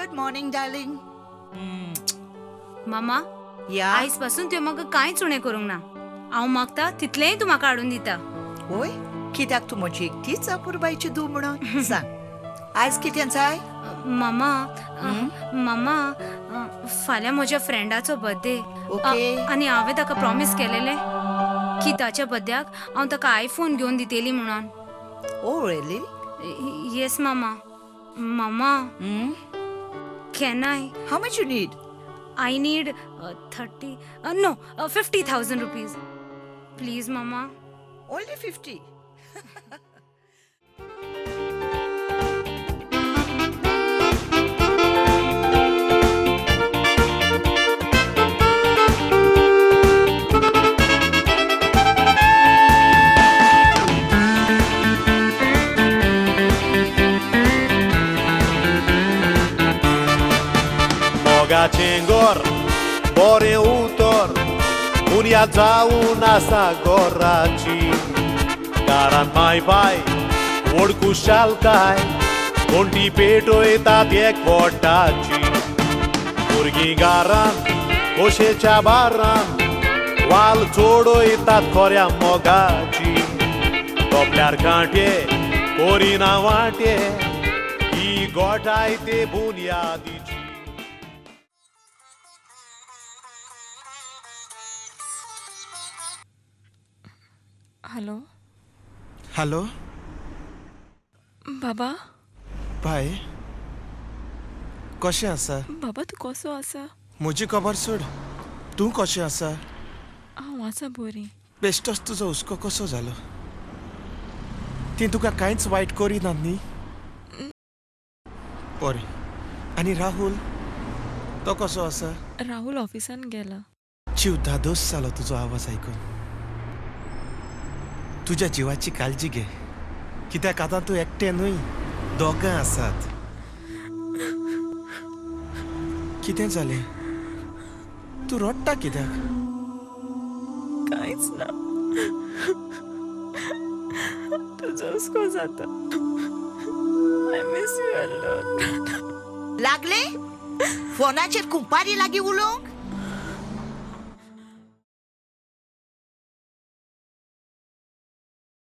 Good morning darling. मामा, या. आयज पासून तुवें म्हाका कांयच उणें करूंक ना. हांव मागता तितलेंय तूं म्हाका हाडून दिता. होय, कित्याक तूं म्हजी एकटीच अपुरबायची धूव म्हणून. सांग, आयज कितें जाय? मामा, मामा, फाल्यां म्हज्या फ्रेंडाचो बर्थडे. ओके. आनी हांवें ताका प्रॉमीस केलेलें की ताच्या बर्थड्याक हांव ताका आयफोन घेवन दितेली म्हणून. Oh really? येस मामा. मामा, can I How much you need? I need 30, no, ₹50,000, please मामा. Only 50? मोगाचें गोर बरें उतर बुन्याद जावन आसा गोराची. दारान माय बाय व्हड खुशालकाय, कोणटी पेटयतात एकवटाची. भुरगीं घरान खोशेच्या बारान वाल चोडयतात खोऱ्या मोगाची. तोपल्यार कांटे कोरिना वांटे, ही गोठाय ते बुन्यादीची. हॅलो. हॅलो. बाबा. बाय, कशें आसा? बाबा, तूं कसो आसा? म्हजी खबर सोड, तूं कशें आसा? हांव आसा बरी. बेश्टोच तुजो हुस्को कसो जालो? ती तुका कांयच वायट करिनात न्ही? बरें, आनी राहुल, तो कसो आसा? राहुल ऑफिसान गेला. जीव धादोस जालो तुजो आवाज आयकून. तुज्या जिवाची काळजी घे, कित्याक आतां तूं एकटें न्हय, दोगां आसात. कितें जालें? तूं रडटा कित्याक? कांयच ना, तुजो हुस्को जाता. I miss you a lot. लागले फोनाचेर कुंपारी लागीं उलोवंक.